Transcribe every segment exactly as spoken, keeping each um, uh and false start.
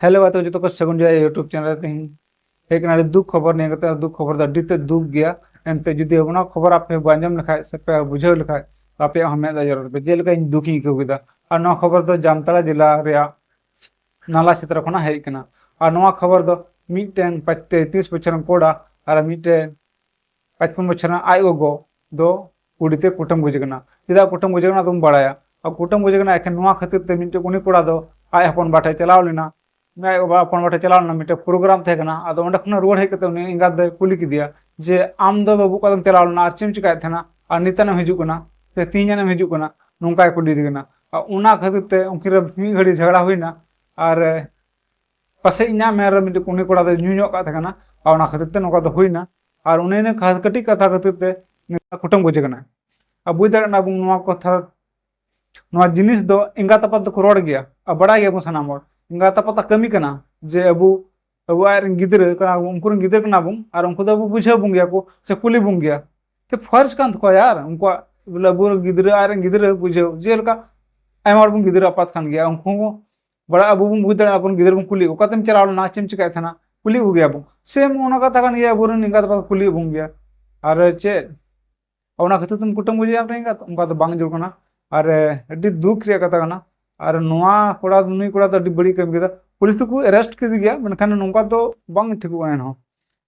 Hello ᱜᱟᱛᱮ ᱠᱚ, ᱡᱚᱛᱚ ᱠᱚ ᱥᱟᱹᱜᱩᱱ ᱡᱚᱦᱟᱨ YouTube ᱪᱮᱱᱮᱞ ᱨᱮ᱾ ᱛᱮᱦᱮᱧ ᱦᱮᱡ ᱠᱟᱱᱟ ᱟᱹᱰᱤ ᱫᱩᱠ ᱠᱷᱚᱵᱚᱨ᱾ ᱱᱤᱭᱟᱹ ᱠᱟᱛᱮ ᱫᱩᱠ ᱠᱷᱚᱵᱚᱨ ᱫᱚ ᱟᱹᱰᱤ ᱛᱮᱫ ᱫᱩᱠ ᱜᱮᱭᱟ᱾ ᱮᱱᱛᱮ ᱡᱩᱫᱤ ᱚᱱᱟ ᱠᱷᱚᱵᱚᱨ ᱟᱯᱮ ᱵᱟᱝ ᱟᱸᱡᱚᱢ ᱞᱮᱠᱷᱟᱡ ᱥᱮ ᱯᱮ ᱵᱩᱡᱷᱟᱹᱣ ᱞᱮᱠᱷᱟᱡ, ᱟᱯᱮᱭᱟᱜ ᱦᱚᱸ ᱢᱮᱫ ᱫᱟᱜ ᱡᱚᱨᱚ ᱛᱟᱯᱮ, ᱪᱮᱫ ᱞᱮᱠᱟ ᱤᱧ ᱫᱩᱠ ᱤᱧ ᱟᱹᱭᱠᱟᱹᱣ ᱠᱮᱫᱟ᱾ ᱟᱨ ᱱᱚᱣᱟ ᱠᱷᱚᱵᱚᱨ ᱫᱚ ᱡᱟᱢᱛᱟᱲᱟ ᱡᱮᱞᱟ ᱨᱮᱭᱟᱜ ᱱᱟᱞᱟ ᱪᱷᱮᱛᱨᱚ ᱠᱷᱚᱱᱟᱜ ᱦᱮᱡ ᱠᱟᱱᱟ᱾ ᱟᱨ ᱱᱚᱣᱟ ᱠᱷᱚᱵᱚᱨ ᱫᱚ ᱢᱤᱫᱴᱮᱱ ᱯᱟᱸᱪ ᱛᱮᱭᱛᱨᱤᱥ ᱵᱚᱪᱷᱚᱨ ᱨᱮᱱ ᱠᱚᱲᱟ ᱟᱨ ᱢᱤᱫᱴᱮᱱ ᱯᱟᱸᱪᱯᱚᱱ ᱵᱚᱪᱷᱚᱨ ᱨᱮᱱ ᱟᱡ ᱜᱚᱜᱚ ᱫᱚ ᱠᱩᱰᱤᱛᱮ ᱠᱩᱴᱟᱹᱢ ᱜᱚᱡᱮ ᱠᱟᱱᱟ᱾ ᱪᱮᱫᱟᱜ ᱠᱩᱴᱟᱹᱢ ᱜᱚᱡᱮ ᱠᱟᱱᱟ ᱫᱚᱵᱚᱱ ᱵᱟᱲᱟᱭᱟ᱾ ᱟᱨ ᱠᱩᱴᱟᱹᱢ ᱜᱚᱡᱮ ᱠᱟᱱᱟ ᱮᱠᱷᱮᱱ ᱱᱚᱣᱟ ᱠᱷᱟᱹᱛᱤᱨ ᱛᱮ, ᱢᱤᱫᱴᱮᱱ ᱩᱱᱤ ᱠᱚᱲᱟ ᱫᱚ ᱟᱡ ᱦᱚᱯᱚᱱ ᱵᱟ ᱴᱷᱮᱡ ᱪᱟᱞᱟᱣ ᱞᱮᱱᱟ᱾ ᱟᱡ ᱵᱟᱵᱟ ᱦᱚᱯᱚᱱ ᱵᱟ ᱴᱷᱮᱡ ᱪᱟᱞᱟᱣ ᱞᱮᱱᱟ, ᱢᱤᱫᱴᱮᱱ ᱯᱨᱳᱜᱨᱟᱢ ᱛᱟᱦᱮᱸ ᱠᱟᱱᱟ᱾ ᱟᱫᱚ ᱚᱸᱰᱮ ᱠᱷᱚᱱᱟᱜ ᱨᱩᱣᱟᱹᱲ ᱦᱮᱡ ᱠᱟᱛᱮ ᱩᱱᱤ ᱮᱸᱜᱟᱛ ᱫᱚᱭ ᱠᱩᱞᱤ ᱠᱮᱫᱮᱭᱟ ᱡᱮ, "ᱟᱢ ᱫᱚ ᱵᱟᱹᱵᱩ ᱚᱠᱟ ᱫᱚᱢ ᱪᱟᱞᱟᱣ ᱞᱮᱱᱟ ᱟᱨ ᱪᱮᱫ ᱮᱢ ᱪᱮᱠᱟᱭᱮᱫ ᱛᱟᱦᱮᱱᱟ? ᱟᱨ ᱱᱤᱛᱟᱱᱮᱢ ᱦᱤᱡᱩᱜ ᱠᱟᱱᱟ ᱥᱮ ᱛᱮᱦᱮᱧᱟᱱᱮᱢ ᱦᱤᱡᱩᱜ ᱠᱟᱱᱟ?" ᱱᱚᱝᱠᱟᱭ ᱠᱩᱞᱤᱭᱮᱫᱮ ᱠᱟᱱᱟ᱾ ᱟᱨ ᱚᱱᱟ ᱠᱷᱟᱹᱛᱤᱨ ᱛᱮ ᱩᱱᱠᱤᱱ ᱨᱮ ᱢᱤᱫ ᱜᱷᱟᱹᱲᱤ ᱡᱷᱟᱜᱽᱲᱟ ᱦᱩᱭᱱᱟ᱾ ᱟᱨ ᱯᱟᱥᱮᱡ ᱤᱧᱟᱹᱜ ᱢᱮᱱ ᱨᱮ ᱢᱤᱫᱴᱮᱱ ᱩᱱᱤ ᱠᱚᱲᱟ ᱫᱚᱭ ᱧᱩ ᱧᱚᱜ ᱠᱟᱜ ᱛᱟᱦᱮᱸ ᱠᱟᱱᱟ, ᱟᱨ ᱚᱱᱟ ᱠᱷᱟᱹᱛᱤᱨ ᱛᱮ ᱱᱚᱝᱠᱟ ᱫᱚ ᱦᱩᱭᱱᱟ᱾ ᱟᱨ ᱚᱱᱮ ᱤᱱᱟᱹ ᱠᱷᱟ-, ᱠᱟᱹᱴᱤᱡ ᱠᱟᱛᱷᱟ ᱠᱷᱟᱹᱛᱤᱨ ᱛᱮ ᱱᱤᱛᱚᱜ ᱠᱩᱴᱟᱹᱢ ᱜᱚᱡᱮ ᱠᱟᱱᱟ᱾ ᱟᱨ ᱵᱩᱡᱽ ᱫᱟᱲᱮᱭᱟᱜ ᱠᱟᱱᱟ ᱵᱚᱱ ᱱᱚᱣᱟ ᱠᱟᱛᱷᱟ, ᱱᱚᱣᱟ ᱡᱤᱱᱤᱥ ᱫᱚ ᱮᱸᱜᱟᱛ ᱟᱯᱟᱛ ᱫᱚᱠᱚ ᱨᱚᱲ ᱜᱮᱭᱟ, ᱟᱨ ᱵᱟᱲᱟᱭ ᱜᱮᱭᱟᱵᱚᱱ ᱥᱟᱱᱟᱢ ᱦᱚᱲ ᱮᱸᱜᱟᱛ ᱟᱯᱟᱛᱟᱜ ᱠᱟᱹᱢᱤ ᱠᱟᱱᱟ ᱡᱮ ᱟᱵᱚ, ᱟᱵᱚ ᱟᱡ ᱨᱮᱱ ᱜᱤᱫᱽᱨᱟᱹ ᱠᱟᱱᱟ ᱵᱚᱱ, ᱩᱱᱠᱩ ᱨᱮᱱ ᱜᱤᱫᱽᱨᱟᱹ ᱠᱟᱱᱟ ᱵᱚᱱ, ᱟᱨ ᱩᱱᱠᱩ ᱫᱚ ᱟᱵᱚ ᱵᱩᱡᱷᱟᱹᱣ ᱵᱚᱱ ᱜᱮᱭᱟ ᱠᱚ ᱥᱮ ᱠᱩᱞᱤ ᱵᱚᱱ ᱜᱮᱭᱟ᱾ ᱛᱮ ᱯᱷᱟᱨᱡᱽ ᱠᱟᱱ ᱛᱟᱠᱚᱣᱟ ᱭᱟᱨ, ᱩᱱᱠᱩᱣᱟᱜ ᱵᱚᱞᱮ ᱟᱵᱚ ᱨᱮᱱ ᱜᱤᱫᱽᱨᱟᱹ, ᱟᱡ ᱨᱮᱱ ᱜᱤᱫᱽᱨᱟᱹ ᱵᱩᱡᱷᱟᱹᱣ᱾ ᱡᱮᱞᱮᱠᱟ ᱟᱭᱢᱟ ᱦᱚᱲ ᱵᱚᱱ ᱜᱤᱫᱽᱨᱟᱹ ᱟᱯᱟᱛ ᱠᱟᱱ ᱜᱮᱭᱟ, ᱩᱱᱠᱩ ᱦᱚᱸ ᱵᱟᱲᱟᱭ, ᱟᱵᱚ ᱵᱚᱱ ᱵᱩᱡᱽ ᱫᱟᱲᱮᱭᱟᱜᱼᱟ, ᱟᱵᱚ ᱨᱮᱱ ᱜᱤᱫᱽᱨᱟᱹ ᱵᱚᱱ ᱠᱩᱞᱤ, "ᱚᱠᱟᱛᱮᱢ ᱪᱟᱞᱟᱣ ᱞᱮᱱᱟ, ᱪᱮᱫ ᱮᱢ ᱪᱮᱠᱟᱭᱮᱫ ᱛᱟᱦᱮᱱᱟ?" ᱠᱩᱞᱤ ᱠᱚᱜᱮᱭᱟ ᱵᱚᱱ᱾ ᱥᱮᱢ ᱚᱱᱟ ᱠᱟᱛᱷᱟ ᱠᱟᱱ ᱜᱮᱭᱟ, ᱟᱵᱚ ᱨᱮᱱ ᱮᱸᱜᱟᱛ ᱟᱯᱟᱛ ᱠᱚ ᱠᱩᱞᱤᱭᱮᱫ ᱵᱚᱱ ᱜᱮᱭᱟ᱾ ᱟᱨ ᱪᱮᱫ ᱚᱱᱟ ᱠᱷᱟᱹᱛᱤᱨ ᱛᱮᱢ ᱠᱩᱴᱟᱹᱢ ᱜᱚᱡᱮᱭᱟ ᱟᱢ ᱨᱮᱱ ᱮᱸᱜᱟᱛ? ᱚᱱᱠᱟ ᱫᱚ ᱵᱟᱝ ᱡᱟᱹᱨᱩᱲ ᱠᱟᱱᱟ᱾ ᱟᱨ ᱟᱹᱰᱤ ᱫᱩᱠ ᱨᱮᱭᱟᱜ ᱠᱟᱛᱷᱟ ᱠᱟᱱᱟ᱾ ᱟᱨ ᱱᱚᱣᱟ ᱠᱚᱲᱟ, ᱱᱩᱭ ᱠᱚᱲᱟ ᱫᱚ ᱟᱹᱰᱤ ᱵᱟᱹᱲᱤᱡ ᱠᱟᱹᱢᱤ ᱠᱮᱫᱟ᱾ ᱯᱩᱞᱤᱥ ᱫᱚᱠᱚ ᱮᱨᱮᱥᱴ ᱠᱮᱫᱮ ᱜᱮᱭᱟ, ᱢᱮᱱᱠᱷᱟᱱ ᱱᱚᱝᱠᱟ ᱫᱚ ᱵᱟᱝ ᱴᱷᱤᱠᱚᱜᱼᱟ᱾ ᱮᱱᱦᱚᱸ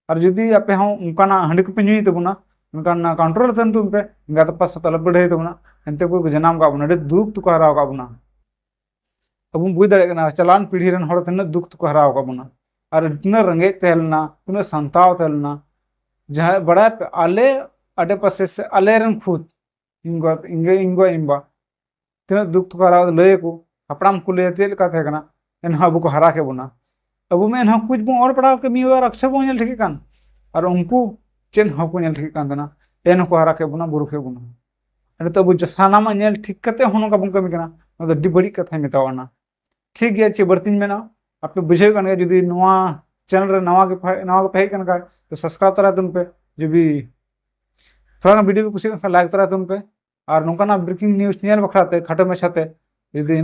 ᱟᱨ ᱡᱩᱫᱤ ᱟᱯᱮ ᱦᱚᱸ ᱚᱱᱠᱟᱱᱟᱜ ᱦᱟᱺᱰᱤ ᱠᱚᱯᱮ ᱧᱩᱭ ᱛᱟᱵᱚᱱᱟ, ᱢᱮᱱᱠᱷᱟᱱ ᱠᱚᱱᱴᱨᱳᱞ ᱛᱟᱦᱮᱱ ᱛᱟᱵᱚᱱ ᱯᱮ, ᱮᱸᱜᱟᱛ ᱟᱯᱟᱛ ᱥᱟᱶᱛᱮ ᱟᱞᱚᱯᱮ ᱞᱟᱹᱲᱦᱟᱹᱭ ᱛᱟᱵᱚᱱᱟ᱾ ᱮᱱᱛᱮ ᱠᱚ ᱡᱟᱱᱟᱢ ᱠᱟᱜ ᱵᱚᱱᱟ, ᱟᱹᱰᱤ ᱫᱩᱠ ᱛᱮᱠᱚ ᱦᱟᱨᱟᱣ ᱠᱟᱜ ᱵᱚᱱᱟ᱾ ᱟᱵᱚ ᱵᱚᱱ ᱵᱩᱡᱽ ᱫᱟᱲᱮᱭᱟᱜ ᱠᱟᱱᱟ ᱪᱟᱞᱟᱣᱮᱱ ᱯᱤᱲᱦᱤ ᱨᱮᱱ ᱦᱚᱲ ᱛᱤᱱᱟᱹᱜ ᱫᱩᱠ ᱛᱮᱠᱚ ᱦᱟᱨᱟᱣ ᱠᱟᱜ ᱵᱚᱱᱟ, ᱟᱨ ᱛᱤᱱᱟᱹᱜ ᱨᱮᱸᱜᱮᱡ ᱛᱟᱦᱮᱸ ᱞᱮᱱᱟ, ᱛᱤᱱᱟᱹᱜ ᱥᱟᱱᱛᱟᱣ ᱛᱟᱦᱮᱸ ᱞᱮᱱᱟ, ᱡᱟᱦᱟᱸᱭ ᱵᱟᱲᱟᱭ ᱯᱮ, ᱟᱞᱮ ᱟᱰᱮ ᱯᱟᱥᱮ ᱥᱮ ᱟᱞᱮ ᱨᱮᱱ ᱠᱷᱩᱫ ᱤᱧ ᱜᱚ, ᱤᱧ ᱜᱚ, ᱤᱧ ᱵᱟ ᱛᱤᱱᱟᱹᱜ ᱫᱩᱠ ᱛᱮᱠᱚ ᱦᱟᱨᱟᱣ ᱞᱟᱹᱭ ᱟᱠᱚ, ᱦᱟᱯᱲᱟᱢ ᱠᱚ ᱞᱟᱹᱭᱟ ᱪᱮᱫ ᱞᱮᱠᱟ ᱛᱟᱦᱮᱸ ᱠᱟᱱᱟ, ᱮᱱᱦᱚᱸ ᱟᱵᱚ ᱠᱚ ᱦᱟᱨᱟ ᱠᱮᱫ ᱵᱚᱱᱟ᱾ ᱟᱵᱚ ᱢᱟ ᱮᱱᱦᱚᱸ ᱠᱩᱪ ᱵᱚᱱ ᱚᱞ ᱯᱟᱲᱦᱟᱣ ᱠᱟᱹᱢᱤ ᱟᱨ ᱚᱠᱥᱚᱨ ᱵᱚᱱ ᱧᱮᱞ ᱴᱷᱤᱠᱮᱫ ᱠᱟᱱ, ᱟᱨ ᱩᱱᱠᱩ ᱪᱮᱫ ᱦᱚᱸ ᱵᱟᱠᱚ ᱧᱮᱞ ᱴᱷᱤᱠᱮᱫ ᱠᱟᱱ ᱛᱟᱦᱮᱱᱟ, ᱮᱱ ᱦᱚᱸᱠᱚ ᱦᱟᱨᱟ ᱠᱮᱫ ᱵᱚᱱᱟ, ᱵᱩᱨᱩ ᱠᱮᱫ ᱵᱚᱱᱟ᱾ ᱱᱤᱛᱚᱜ ᱟᱵᱚ ᱥᱟᱱᱟᱢᱟᱜ ᱧᱮᱞ ᱴᱷᱤᱠ ᱠᱟᱛᱮ ᱦᱚᱸ ᱱᱚᱝᱠᱟ ᱵᱚᱱ ᱠᱟᱹᱢᱤ ᱠᱟᱱᱟ, ᱱᱚᱣᱟ ᱫᱚ ᱟᱹᱰᱤ ᱵᱟᱹᱲᱤᱡ ᱠᱟᱛᱷᱟᱧ ᱢᱮᱛᱟᱣᱟᱜᱼᱟ᱾ ᱴᱷᱤᱠ ᱜᱮᱭᱟ, ᱪᱮᱫ ᱵᱟᱹᱲᱛᱤᱧ ᱢᱮᱱᱟ, ᱟᱯᱮ ᱵᱩᱡᱷᱟᱹᱣ ᱠᱟᱱ ᱜᱮᱭᱟ, ᱡᱩᱫᱤ ᱱᱚᱣᱟ ᱪᱮᱱᱮᱞ ᱨᱮ ᱱᱟᱣᱟ ᱜᱮ ᱯᱮ, ᱱᱟᱣᱟ ᱜᱮᱯᱮ ᱦᱮᱡ ᱠᱟᱱ ᱠᱷᱟᱡ ᱛᱚ ᱥᱟᱵᱥᱠᱨᱟᱭᱤᱵ ᱛᱚᱨᱟᱭ ᱛᱟᱵᱚᱱ ᱯᱮ, ᱡᱩᱫᱤ ᱛᱷᱚᱲᱟ ᱜᱟᱱ ᱵᱷᱤᱰᱤᱭᱳ ᱯᱮ ᱠᱩᱥᱤᱭᱟᱜ ᱠᱷᱟᱱ ᱞᱟᱭᱤᱠ ᱛᱚᱨᱟᱭ ᱛᱟᱵᱚᱱ ᱯᱮ, ᱟᱨ ᱱᱚᱝᱠᱟᱱᱟᱜ ᱵᱨᱮᱠᱤᱝ ᱱᱤᱭᱩᱡᱽ ᱧᱮᱞ ᱵᱟᱠᱷᱨᱟ ᱛᱮ ᱠᱷᱟᱴᱚ ᱢᱟᱪᱷᱟ ᱛᱮ ᱡᱩᱫᱤ